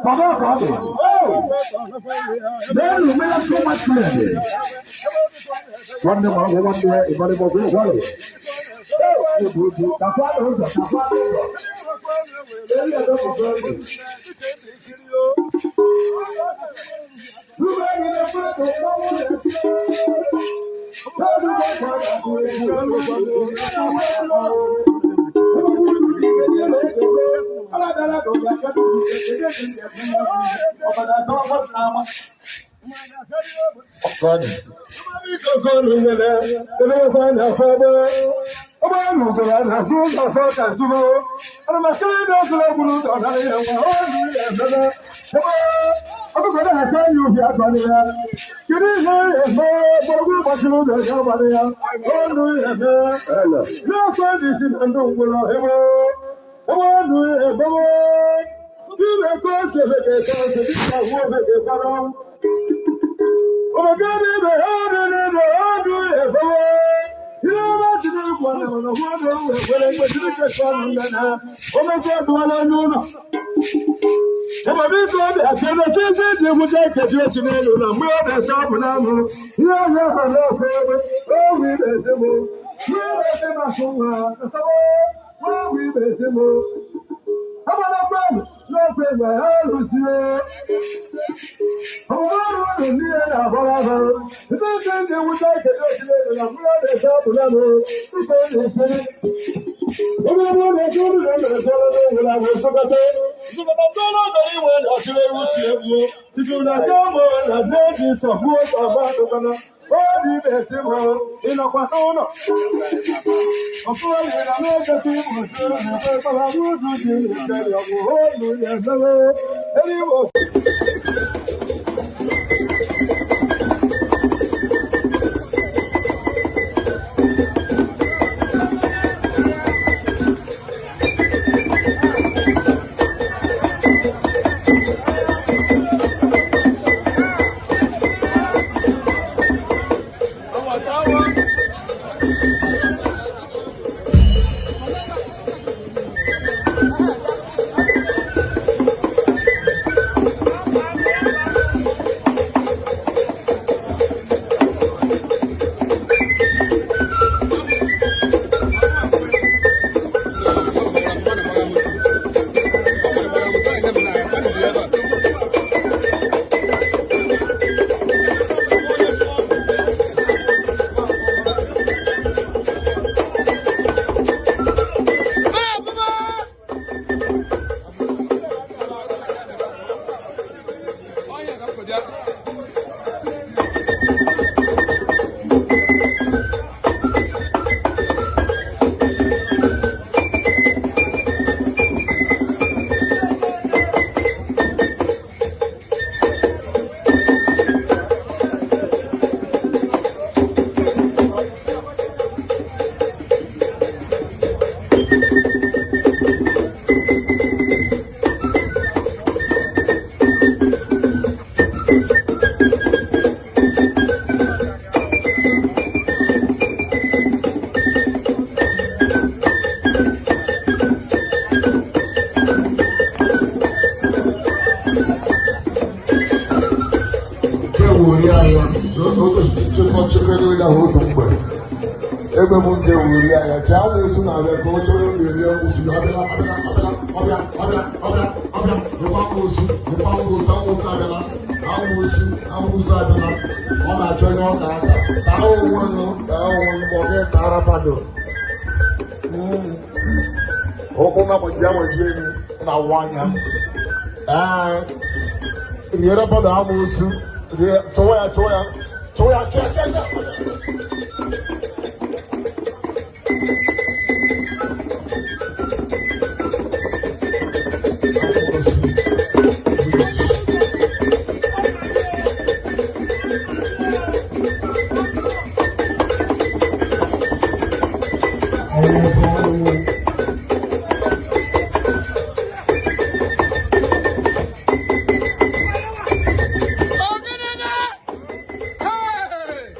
Baba ka ọ dị. N'elu miracle market. Nwanne m agwụ nwanne ya ịbalị ma ọ bụ ịgwalị. Takwa n'ụzọ, takwa n'ụzọ. Eri edepụta ego. Ebe m nje wuri ya chaa amụsụ na-abịa ka ọ chọrọ mmiri amụsụ abịa abịa abịa abịa abịa abịa ịkwa amụsụ ịkwa amụsụ amụsụ abịala amụsụ amụsụ abịala ọ na-achọ onye ọ ga-ata taa onwe nụ taa onwe nụ ma ọ gaghị tara mmadụ ụkwụ na-agbaji agbaji enyi na-awụ anya ee riere mmadụ amụsụ rie chụwa ya chụwa ya chụwa ya chụwa ya chụwa ya. Hey!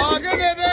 Ọ gịnị dị?